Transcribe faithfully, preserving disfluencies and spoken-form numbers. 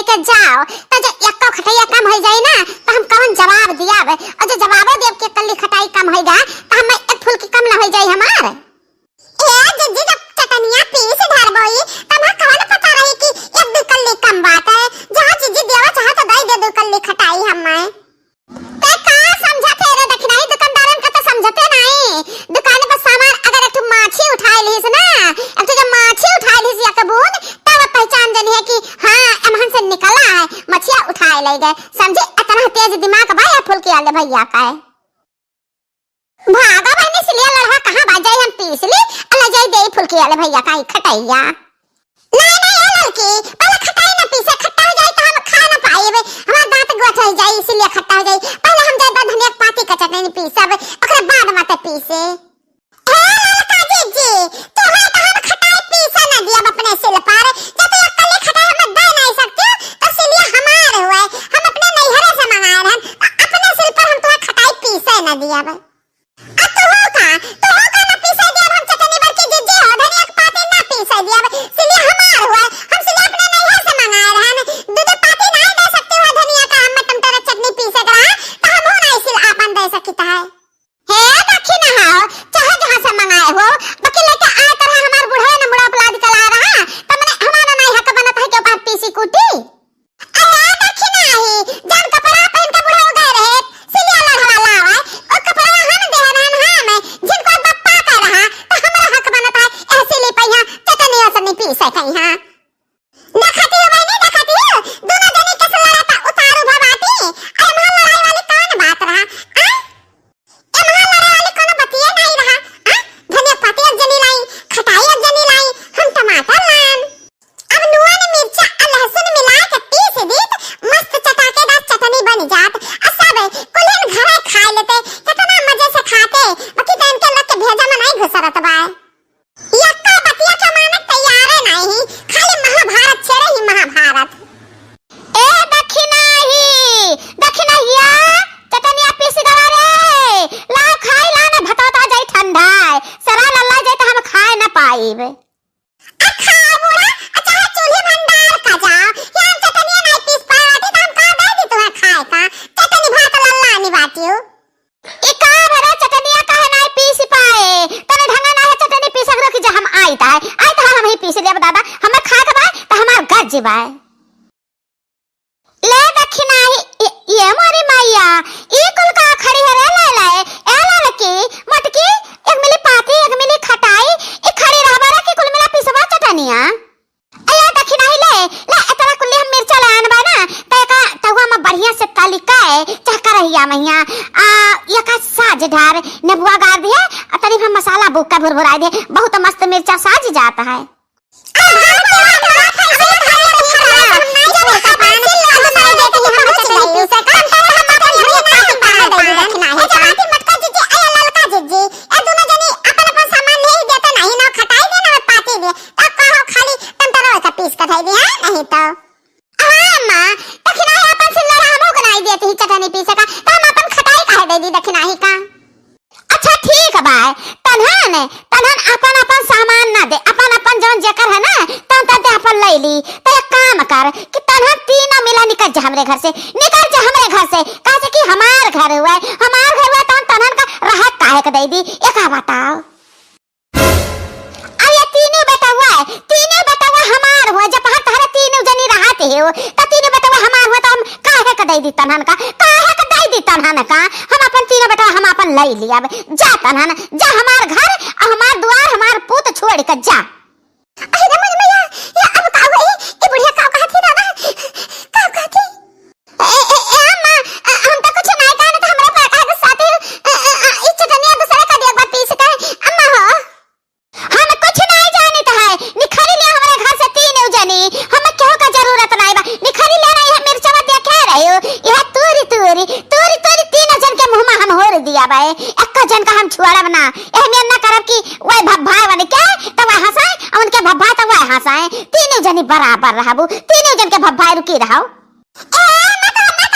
के जाओ, त जो एक्को खटइया कम होइ जाई ना, त हम कवन जवाब दियाब? अउर जो जवाबो देब कि एक कल्ली खटाई कम होइ गा, त हम एक फुलकी कम ना होइ जाई हमार? ए जिज्जी, जब चटनिया पीस धरबोई, तब कवन पता रही कि एक दू कल्ली कम बात है। जा जिज्जी, देवा चाहे तो दे दे दू कल्ली खटाई हमें। ते का समझत है रे दखिनाही? दुकानदारन का तो समझते नहीं। दुकान पर सामान अगर एक ठो माछी उठाए लिहिस ना, एक ठो जब माछी उठाए लिहिस या कबून, तब पहचान जनी है कि हाँ, एमहन से निकला है, मछिया उठाए ले गए। समझे? इतना तेज दिमाग बा या फुलकी वाले भैया का है। भागा बहिनी, सिलिया लड़वा कहाँ बा? जाई हम पीस ली, अला जाई देई फुलकी वाले भैया का ही खटइया। नहीं, नहीं, ए लड़की, पहले खटाई ना पीसे, खट्टा हो जाई तो हम खा ना पाइबे, हमार दांत गोठ हो जाई, इसीलिए खट्टा हो जाई। पहले हम जाई बा धनिया के पाती का चटनी पीसब, ओकरे बाद मत पीसे। हे ललका जिज्जी, तोहरा तो हम खटाई पीसे ना दियब अपने सिल पर। जब तू अकेले खटाई हमें दे नहीं सकती, तो सिलिया हमार हुए, हम अपने नैहरे से मंगाए रहन, तो अपने सिल पर हम तोहरा खटाई पीसे ना दियब। आ तोहू का, तोहू का ना पीसे दियब हम चटनी बड़की जिज्जी हो, धनिया के पाती ना पीसे दियब, सिलिया हमार हुए, हम सिलिया अपने नैहर से मंगाए रहन, दू दू पाती नहीं दे सकती हो धनिया का, हम टमटरा चटनी पीसे के रहा, तो हमहू नहीं सिल आपन दे सकित है। हे दखिना हो, चाहे जहाँ से मंगाए हो, बाकी लेके आए तरह हमार बुढ़वे न मुड़ा अपलाद कला रहा, त मने हमारा नहीं हक बनत है कि ओकर पीसी कूटी। अरे दखिना ही, जौन कपड़ा पहन के बुढ़वे गए रहे, सिलिया लड़वा लावे, ओ कपड़ा हम दे रहन हम, जिनको बप्पा का रहा, त हमरा हक बनत है, ए सिली पहिया, चटनी असनी पीसे कहीं हाँ। देखती हो बहिनी, देखती हो, दोनों जनी कैसे लड़ाता उतारू भवाती। अरे माँ, लड़ाई वाली कौन बात रहा? आ? ए माँ, लड़ाई वाली कोनो बतिये नहीं रहा। आ? धनिया पाती एक जनी लाई, खटाई एक जनी लाई, हम टमाटर लान। अब नून, मिर्चा और लहसुन मिला के पीस दीत, मस्त चटाकेदार चटनी बन जात। आ सब कुल्हिन घरे खा लेते, कितना मजे से खाते, बाकी तो इनके लग के भेजा में नहीं घुसरत बाय। यक्का बतिया के माने तैयारे नाही, खाली महाभारत छेड़े ही महाभारत। ए दखिनाही, दखिनहिया, चटनिया पीस गवा रे, लाओ खाई ला ना, भतौता जाई ठंडा है, सरा लल्ला जाई तो हम खाए ना पाइब। आ खाए बूढ़ा, आ चाहे चूल्हे भंडार का जा, यहाँ चटनिया नहीं पीस पाए बाटी, तो हम का दे दी तुम्हें खाए का, चटनी भात लल्ला नहीं बाटियो। ई का भरे चटनिया काहे नाई पीस पाए? तने ढंगा ना है चटनी पीसक, रुक जा, हम आइत है, आइत है, हम ही पीस लेब दादा, हमें खाए के बाय, त हमार गज बाय। ले दखिनाही, ये, ये मोरी मैया, ई कुल का खड़ी है रे ले ले, ए ललकी, मोटकी, एक मिली पाती, एक मिली खटाई, ई खड़ी रहबा रे कि कुल मिला पीसबा चटनिया? अया दखिनाही ले, ले एतना कुल्ली हम मिर्चा ले आन बा ना, त एका तहुआ में बढ़िया से तली के, चाहे करहिया में हिया, आ, एका साज ढार, नेबुआ गार दिहे, आ तनी हम मसाला बुक्का भुरभुराई दिहे, बहुत मस्त मिर्चा साज जात है। ए दोनों जनी अपन अपन सामान ले ही देते नहीं ना, खटाई दे ना पाती दे, तो कहो खाली टमटरो का पीस के धई दे, हाँ? नहीं तो। हाँ माँ, दखिनाही अपन सिल्लर हमहू के नाई देती ही चटनी पीसे का, तो हम अपन खटाई काहे दे दी दखिनाही का? अच्छा ठीक बा, तन्हन, तन्हन अपन अपन सामान ना दे, अपन अपन जौन जेकर है ना, तन तन ते अपन ले ली। तो एक काम कर कि तन्हन तीनों मिला निकल जा हमरे घर से, निकल जा हमरे घर से, काहे से कि हमार घर हुआ है, हमार घर हुआ, तन तन्हन का रहत काहे के दे दी, एक बताओ। अब ये तीनों बेटवा, तीनों बेटवा हमार हो, जब हम तहरे तीनों जनी रहत हो, त तीनों बेटवा हमार हो, त हम काहे के दे दी तन्हन का, काहे के दे दी तन्हन का? हम अपन तीनों बेटवा हम अपन ले लियब। जा तन्हन, जा हमार घर, हमार दुआर, हमार पूत छोड़ के जा। अरे मोरी मैया, ये अब का हुई? ये बुढ़िया का कहत ही दादा? का कहत ही? ए, ए, ए, अम्मा, अ, हम तो कुछ नहीं कहने, तो हमरा पर काहे गुस्साती हो? अ, अ, अ, ई चटनिया दूसरे का दिया, एक बार पीस के, अम्मा हो। हम कुछ नहीं जानित है, निखरी ले हमरे घर से तीनों जनी, हम केहू का जरूरत नहीं बा, निखरी ले ना, यह मिर्चवा देखे रहे हो, यह तूरी तूरी, तूरी तूरी तीनों जन के मुँह में हम होर दिया बा, एक जन का हम छुआड़ब ना, एह में ना करब कि वह भभाए वाले के, तो वह हंसाए, और उनके भभाए तो वह हंसाए, तीनों जनी बराबर रहबू, तीनों जन के भभाए रुकी रहो। ए, मत, मत,